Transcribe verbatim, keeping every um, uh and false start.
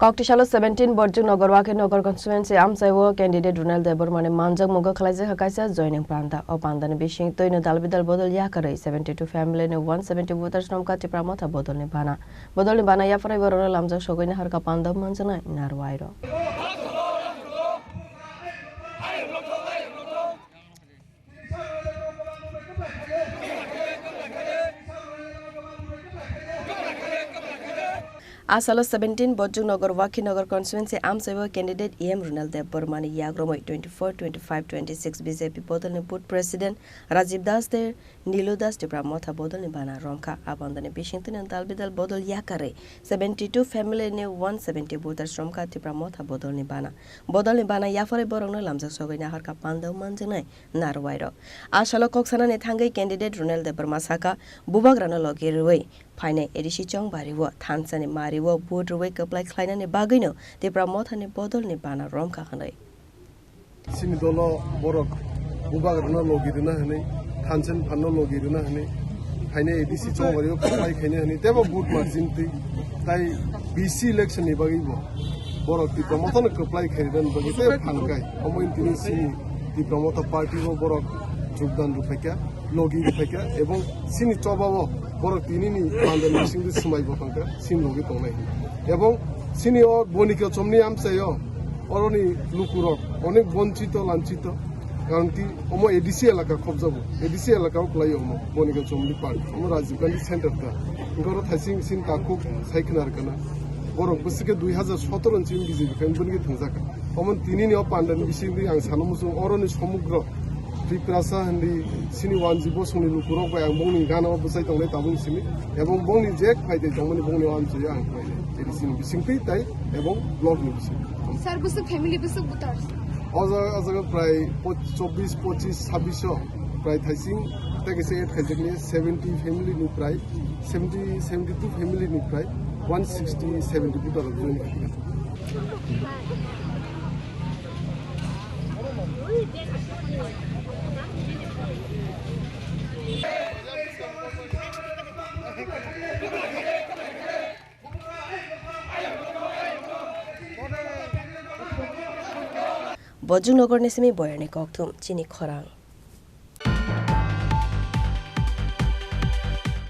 Koktisalo seventeen Borjuknagar Wakinagar constituency amchaio candidate Runal Debbarmani manjakmungo khwlaijakha kaisa joining panda. O pandani bising twino dalbidal bodol yakarwi seventy two family ni one seventy voters romkha Tipra Motha bodolni bana. Bodolni bana yapharwi borokno lamjak sogwi naharkha panda manjaknai narwairok. A salo seventeen Borjuknagar Wakinagar constituency amchaio candidate E M Runal Debbarmani yagromwi twenty four, twenty five, twenty six B J P bodolni booth president Rajiv Das de Nilu Das Tipra Motha bodolni bana romkha. A bandani bisingtwi dalbidal bodol yakarwi seventy two family ni one seventy voters romkha Tipra Motha bodolni bana. Bodolni bana yapharwi borokno lamjak sogwi naharkha panda manjaknai narwairok. A salo kok sanani thangwi candidate Runal Debbarma saka, bubagrano logi rwui phainai A D C chongbario thansani mario vote rwui kwplai khlainani bagwino Tipra Mothani bodolni bana romkha hwnwi. Chini dolo borok bubagrano logi rwna hwnwi, thansan phanno logi rwna hwnwi, phainai A D C chongbario kwplai khaina hwnwi teibo vote margin twi tai B C election ni bagwi bo borok Tipra Mothano kwplai khairwnani bagwi tei phan kai. Omo tini chini Tipra Motha party o borok jogdan rwphaikha, logi rwphaikha, ebong chini choba o borok tinini mandal bisingtwi swmai bo thangkha, chini logi tongnai. Ebong chini o Bonika Chomni amchaio oroni lukurok onek bonchito, lanchito, karon ki omo A D C elaka khobjago, A D C elaka o kwlaio omo Bonika Chomni park, omo Rajiv Gandhi Center ta. Hwnkhe oro thaising sini takhuk sai khna rwkha na. Borok bwswk khe dui hazar sotoro ni simi B J P khe bini khe thwngjakha. Omo tinini o pandani bisingtwi ang sana muchung oroni somogro Tiprasa hindi sini wanji bosongni lukurok bai ang bongni gana o bwchai tongnai tabuk simi. Ebong bongni je phai tei tongmani bongni o amchaio ang khlainai. Tei sini bisingtwi tai ebong block ni bising. Sir, bwswk family, bwswk voters? O jaga, o jaga prai po-, chobbish, pochis, sabbish o prai thaising tei kaisa add khaijakni seventy family ni prai, seventy, seventy two family ni prai one sixty, seventy voter rok join khaikha. Bojong Nogor ni simi Boyani Kokthum, chini khorang.